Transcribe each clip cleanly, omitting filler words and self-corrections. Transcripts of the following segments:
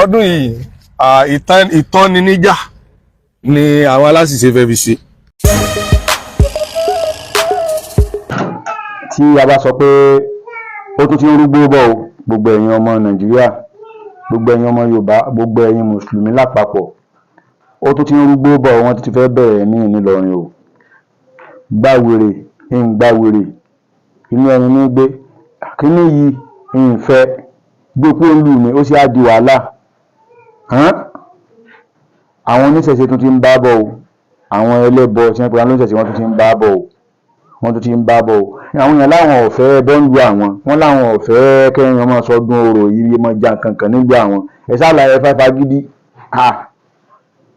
Ọdún yìí, ìtọ́ni níjà ni àwọn aláṣìṣe fẹ́ fi ṣe. Tí a bá sọ pé ó tún ti ń rúgbó bọ̀ o, gbogbo ẹ̀yin ọmọ Nàìjíríà, gbogbo ẹ̀yin ọmọ Yorùbá, gbogbo ẹ̀yin mùsùlùmí lápapọ̀, ó tún ti ń rúgbó bọ̀. Wọ́n ti fẹ́ bẹ̀rẹ̀ míì nílọrin o. Gbàwèrè ń gbàwèrè, inú ẹni ní gbé kínní yìí ń fẹ́ gbé kúrò nílùú mi, ó sì á di wàhálà. Àwọn oníṣẹ̀ṣe tún ti ń bá bọ̀ o. Àwọn ẹlẹ́bọ tí wọ́n pe àwọn oníṣẹ̀ṣe, wọ́n tún ti ń bá bọ̀ o, wọ́n tún ti ń bá bọ̀ o. Àwọn èèyàn láwọn ò fẹ́ ẹbọ ń lu àwọn, wọ́n láwọn ò fẹ́ kẹ́yìn ọmọ sọdún orò yìí mọ jà kankan nílùú àwọn. Ẹ sálà ẹ fáfá gidi.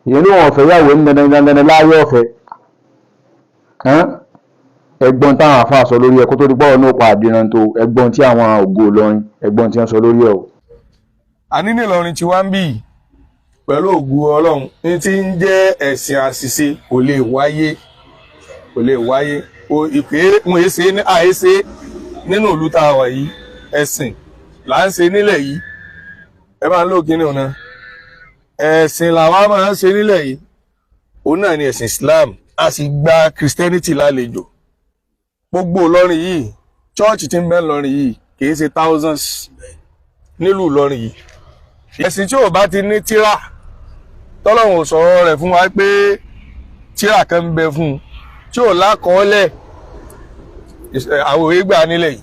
Èèyàn ló wọn ò fẹ́ yàwó ní dandan dandan láyé ọ̀fẹ́. Ẹgbọ́n táwọn àfáà sọ lórí ẹ kó tó di pọ́ọ̀ náà pa àdìrán tó. Ẹgbọ́n tí àwọn ògo Ìlọrin, ẹgbọ́n tí wọ́n sọ lórí ẹ o. Àní nílọrin tí wá ń bì yìí, pẹ̀lú ògùn Ọlọ́run, ní tí ń jẹ́ ẹ̀sìn àṣìṣe kò lè wáyé, kò lè wáyé o. Ìpè wọn èé ṣe ní àìṣe nínú ìlú tá a wà yìí. Ẹ̀sìn là ń ṣe nílẹ̀ yìí. Ẹ máa ń lò kíní ọ̀nà ẹ̀sìn làwa máa ń ṣe nílẹ̀ yìí. Òun náà ni ẹ̀sìn Islam. A sì gba Christianity lálejò. Gbogbo Ìlọrin yìí, church tí ń bẹ Ìlọrin yìí kì í ṣe thousands nílùú Ìlọrin yìí. Ẹ̀sìn tí ò bá ti ní tírà tọ́lọ́run ò sọ̀rọ̀ rẹ̀ fún wa pé tírà kan ń bẹ fún un tí ò lákọọ́lẹ̀, àwọn òye gbà nílẹ̀ yìí.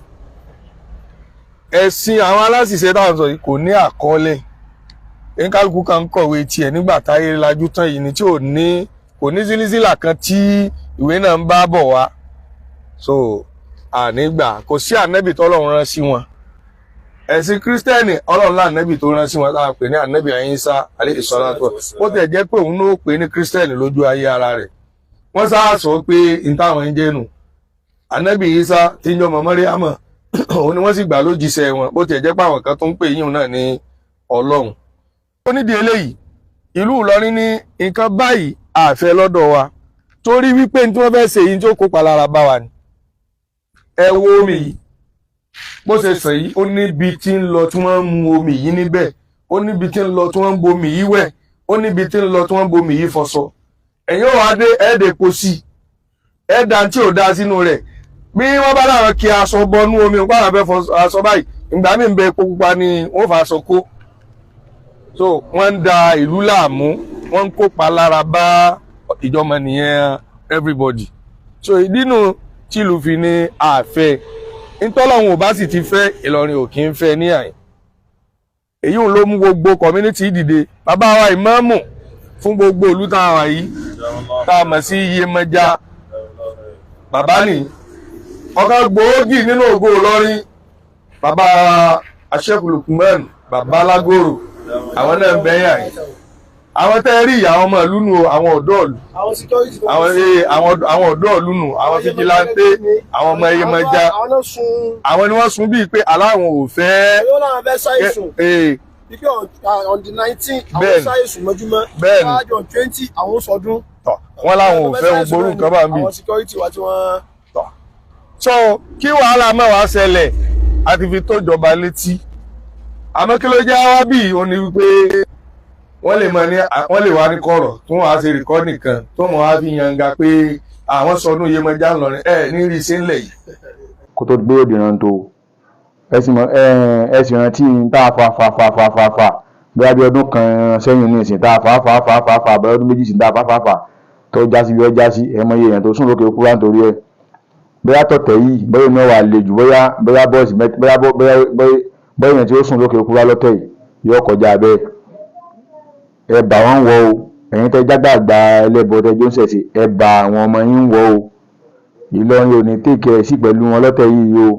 Ẹ̀sìn àwọn aláṣìṣe táwọn sọ yìí kò ní àkọọ́lẹ̀. Nkálukú kan ń kọ̀wé tiẹ̀ nígbà táyé lajú tán yìí ni, tí ò ní, kò ní sílísílà kan tí ìwé náà ń bá bọ̀ wá. So ànígbà kò sí ànẹ́bì tọ́lọ́run rán sí wọn. Ẹ̀sìn kírísítẹ́nì, Ọlọ́run láànẹ́bì tó rán sí wọn tá a pè ní ànẹ́bì Ìsá alayhi salatu. Ó tẹ̀ jẹ́ pé òun ló pè ní kírísítẹ́nì lójú ayé ara rẹ̀. Wọ́n sáà sọ pé n táwọn ń jẹ́ nù, ànẹ́bì Ìsá tí ń jọmọ Màríámà, òun ni wọ́n sì gbà lójíṣẹ́ wọn, bó tiẹ̀ jẹ́ pé àwọn kan tó ń pè yín náà ní Ọlọ́run. Ó nídìí eléyìí, ìlú Ìlọrin ní nǹkan báyìí àfẹ́ lọ́dọ̀ wa, torí wípé ní tí wọ́n fẹ́ ṣe yìí tí ó kópa lára bá wa ni. Ẹ wo omi yìí bó ṣe sàn yìí, ó níbi tí ń lọ tí wọ́n ń mu omi yìí níbẹ̀, ó níbi tí ń lọ tí wọ́n ń bomi yìí wẹ̀, ó níbi tí ń lọ tí wọ́n ń bomi yìí fọṣọ. Ẹ̀yin ò wá dé, ẹ̀ẹ́dẹ̀ kò sí ẹ̀ẹ́dà tí ò dá sínú rẹ̀. Bí wọ́n bá láwọn kí aṣọ bọnú omi nípa àwọn fẹ́ fọ aṣọ báyìí, ìgbà míì ń bẹ, epo pupa ni wọ́n fà aṣọ kó. So wọ́n ń da ìlú láàmú, wọ́n ń kópa lára bá ìjọmọ nìyẹn, everybody. So ìdínú tìlú fi ní àfẹ́ ntọ́lọ́hún ò bá sì ti fẹ́, Ìlọrin ò kí ń fẹ́ ní àyìn. Èyí ń ló mú gbogbo community dìde. Bàbá wa ìmáàmù fún gbogbo ìlú tá a wà yìí, tá a mọ̀ sí Iyemọja, bàbá ní ọ̀kan gbòógì nínú ògo Ìlọrin, bàbá Sheikh Lukman, bàbá Lágòrò, àwọn náà ń bẹ yà yìí. Àwọn tẹ́ rí, àwọn ọmọ ìlú nù, àwọn ọ̀dọ́ ìlú, àwọn security tó àwọn ee àwọn ọ̀dọ́ ìlú nù, àwọn vigilante, àwọn ọmọ Iyemọja. Àwọn náà sun. Àwọn ni wọ́n sun bíi pé aláwọn ò fẹ́. Yóò láwọn fẹ́ ṣàìsùn ee wípé on the 19 àwọn ṣàìsùn mọ́júmọ́. Bẹ́ẹ̀ni. Ṣáájú on 20 àwọn sọdún. Tọ̀, wọ́n láwọn ò fẹ́ gbogbo orú nǹkan bá ń bì. Àwọn security wa tí wọ́n. Tọ̀, so kí wàhálà mẹ́wàá ṣẹlẹ̀, a ti fi tó ìjọba létí. Àmọ́ kí ló jẹ́ wá bí ó ní wípé wọ́n lè mọ ní, wọ́n lè wá ní kọ̀rọ̀ tó wọ́n á ṣe record kan tó wọ́n á fi yanga pé àwọn sọdún Iyemọja ńlọrin ẹ̀ ní rí sí ńlẹ̀ yìí. Kó tó gbé òdìran tó, ẹ sì mọ, ẹ sì rántí tá a fa fa fa fa fa fa bóyá bí ọdún kan sẹ́yìn ní ìsìn, tá a fa fa fa fa fa bóyá ọdún 2 sí, tá a fa fa fa tó já sí bí ó já sí. Ẹ mọ iye èèyàn tó sùn lókè kúrò nítorí ẹ. Bóyá tọ̀tẹ̀ yìí, bóyá omi wà le jù, bóyá bóyá bọ́ọ̀sì mẹ́ta, bóyá bóyá bóyá bóyá èèyàn tí ó sùn lókè kúrò lọ́tẹ̀ yìí yóò kọjá bẹ́ẹ̀. Ẹ bà wọ́n wọ o. Ẹ̀yin tẹ́ jágbàgbà ẹlẹ́bọ, tẹ́ jó ń ṣẹ̀ṣẹ̀, ẹ bà àwọn ọmọ yín wọ o. Ìlọrin ò ní tèkẹ́ sí pẹ̀lú wọn lọ́tẹ̀ yìí o.